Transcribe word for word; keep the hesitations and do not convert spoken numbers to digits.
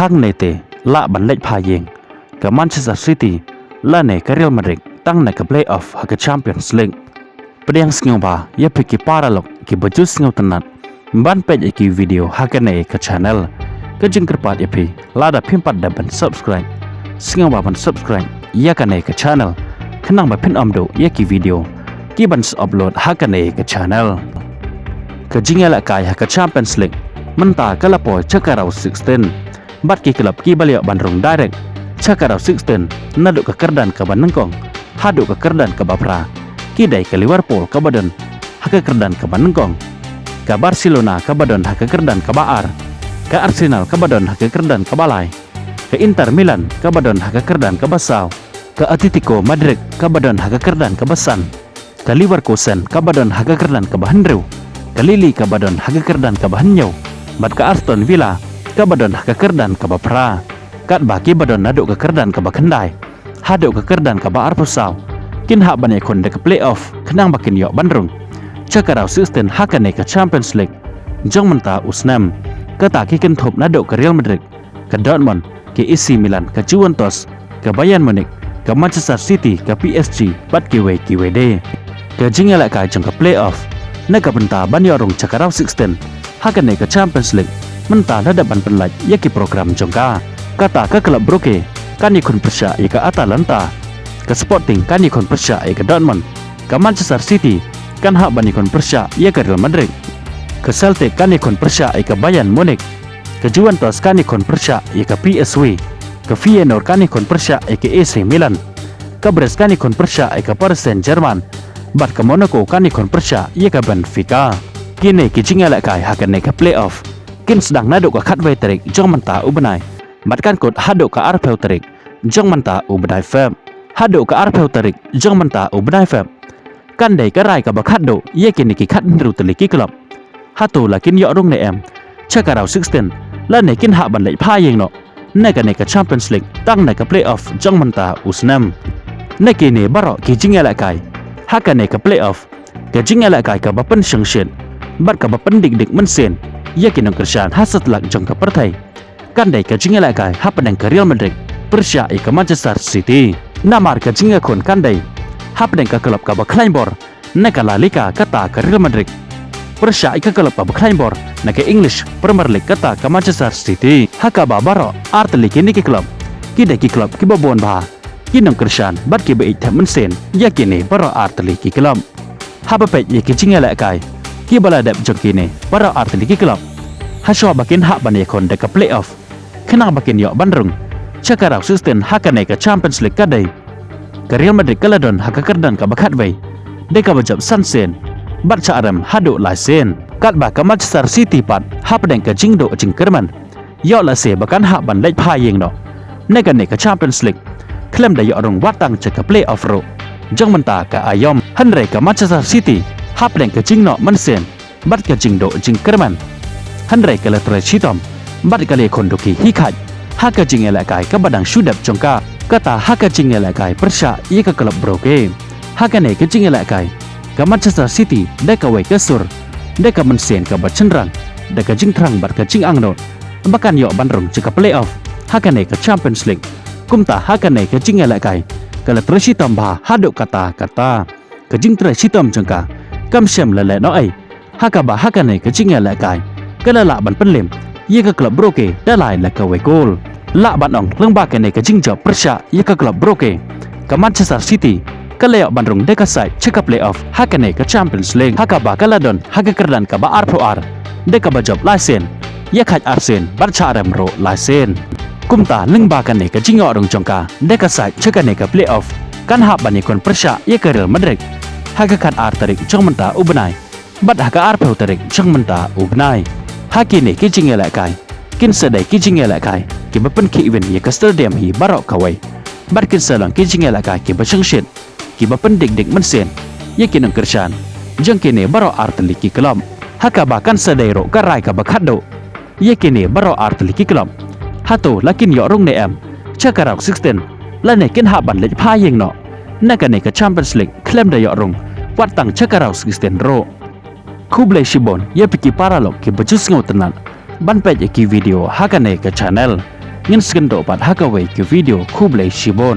Tang ne te lah ban leit pha ïing ka Manchester City lane ka Real Madrid tang na ka playoff ha ka Champions League. Pdiang sngewbha ïa phi ki paralok kiba ju sngewtynnat ban peit ïa ki video ha kane ka channel. Ka jingkyrpad ïa phi, lada phim pat da ban subscribe, sngewbha ban subscribe ïa kane ka channel khnang ba phin ym duh ïa ki video kiban sa upload ha kane ka channel. Ka jingïalehkai ha ka Champions League mynta ka la poi sha ka round sixteen. Bad ki club kiba la ïoh ban rung direct sha ka round sixteen naduh ka kyrdan kaba nyngkong haduh ka kyrdan kaba phra ki dei ka Liverpool kaba don ha ka kyrdan kaba nyngkong, ka Barcelona kaba don ha ka kyrdan kaba ar, ka Arsenal kaba don ha ka kyrdan kaba lai, ka Inter Milan kaba don ha ka kyrdan kaba saw, ka Atletico Madrid kaba don ha ka kyrdan kaba san, ka Leverkusen kaba don ha ka kyrdan kaba hynriew, ka Lille kaba don ha ka kyrdan kaba hynñiew, bad ka Aston Villa kaba don ha ka kyrdan kaba phra. Katba kiba don naduh ka kyrdan kaba khyndai haduh ka kyrdan kaba arphew saw kin hap ban ïakhun da ka playoff khnang ba kin ïoh ban rung sha ka round sixteen ha kane ka Champions League jong mynta u snem. Kata ki kynthup naduh ka Real Madrid, ka Dortmund, ka A C Milan, ka Juventus, ka Bayern Munich, ka Manchester City, ka P S G bad kiwei kiwei de. Ka jingïalehkai jong ka playoff na ka bynta ban ïoh rung sha ka round sixteen ha kane ka Champions League mynta la dep ban pynlait ïa ki program jong ka. Kata ka club Brugge kan ïakhun pyrshah ïa ka Atalanta, ka Sporting kan ïakhun pyrshah ïa ka Dortmund, ka Manchester City kan hap ban ïakhun pyrshah ïa ka Real Madrid, ka Celtic kan ïakhun pyrshah ïa ka Bayern Munich, ka Juventus kan ïakhun pyrshah ïa ka P S V, ka Feyenoord kan ïakhun pyrshah ïa ka A C Milan, ka Brest kan ïakhun pyrshah ïa ka Paris Saint-Germain, bad ka Monaco kan ïakhun pyrshah ïa ka Benfica. Kine ki jingïalehkai ha kane ka playoff kin sdang naduh ka khatwei tarik jong mynta u bnai bad kan kut haduh ka arphew tarik jong mynta u bnai Feb. Haduh ka arphew tarik jong mynta u bnai Feb kan dei ka rai kaba khatduh ïa kine ki khathynriew tylli ki club. Hato la kin ïoh rung ne em sha ka round sixteen lane kin hap ban leit pha ïing noh na kane ka Champions League tang na ka playoff jong mynta u snem. Na kine baroh ki jingïalehkai ha kane ka playoff, ka jingïalehkai kaba pynshongshit bad kaba pyndikdik mynsiem ïa ki nongkyrshan ha satlak jong ka pyrthei kan dei ka jingïalehkai hapdeng ka Real Madrid pyrshah ïa ka Manchester City. Namar ka jingïakhun kan dei hapdeng ka club kaba khlaiñ bor na ka La Liga, kata ka Real Madrid pyrshah ïa ka club kaba khlaiñ bor na ka English Premier League, kata ka Manchester City. Ha kaba baroh ar tylli kine ki club ki dei ki club kiba bun bha, ki nongkyrshan bad kiba ïeit thep mynsiem ïa kine baroh ar tylli ki club. Haba peit ïa ki jingïalehkai kiba la dep jong kine baroh ar tylli ki club, hashuwa ba kin hap ban ïakhun da ka playoff khnang ba kin ïoh ban rung sha ka round sixteen ha kane ka Champions League ka dei, ka Real Madrid ka la don ha ka kyrdan kaba khatwei da kaba jop san sien bad shah rem haduh lai sien. Katba ka Manchester City pat hapdeng ka jingduh jingkyrmen ïoh lehse ba kan hap ban leit pha ïing noh na kane ka Champions League khlem da ïoh rung wat tang sha ka playoff ruh jong mynta ka aïom. Hynrei ka Manchester City hapdeng ka jingnoh mynsiem bad ka jingduh jingkyrmen, hynrei ka la trei shitom bad ka la ïakhun duh hi khaid ha ka jingïalehkai kaba dang shu dep jong ka, kata ha ka jingïalehkai pyrshah ïa ka club Brugge. Ha kane ka jingïalehkai ka Manchester City da kawei ka sur, da ka mynsiem kaba shynrang, da ka jingthrang bad ka jingangnud ba kan ïoh ban rung sha ka playoff ha kane ka Champions League. Kumta ha kane ka jingïalehkai ka la trei shitom bha haduh katta katta. Ka jingtrei shitom jong ka kam shym la leh noh ei, ha kaba ha kane ka jingïalehkai ka la lah ban pynliem ïa ka club Brugge da lai la kawei kol. Lah ban ong lyngba kane ka jingjop pyrshah ïa ka club Brugge, ka Manchester City ka la ïoh ban rung da ka side sha ka playoff ha kane ka Champions League, ha kaba ka la don ha ka kyrdan kaba arphew ar da kaba jop lai sien, ïakhaid ar sien bad shah rem ruh lai sien. Kumta lyngba kane ka jingïoh rung jong ka da ka side sha kane ka playoff, kan hap ban ïakhun pyrshah ïa ka Real Madrid ha ka khatar tarik jong mynta u bnai bad ha ka arphew tarik jong mynta u bnai. Ha kine ki jingïalehkai kin sa dei ki jingïalehkai kiba pynkhih win ïa ka stadium hi baroh kawei, bad kin sa long ki jingïalehkai kiba shongshit, kiba pyndikdik mynsiem ïa ki nongkyrshan jong kine baroh ar tylli ki club, ha kaba kan sa dei ruh ka rai kaba khatduh ïa kine baroh ar tylli ki club. Hato la kin ïoh rung ne em sha ka round sixteen, lane kin hap ban leit pha ïing noh na kane ka Champions League khlem da ïoh rung wat tang sha ka round sixteen ruh? Khublei shibun ïa phi ki paralok kiba ju sngewtynnat ban peit ïa ki video ha kane ka channel. Ngin sa kynduh pat ha kawei ka video, khublei shibun.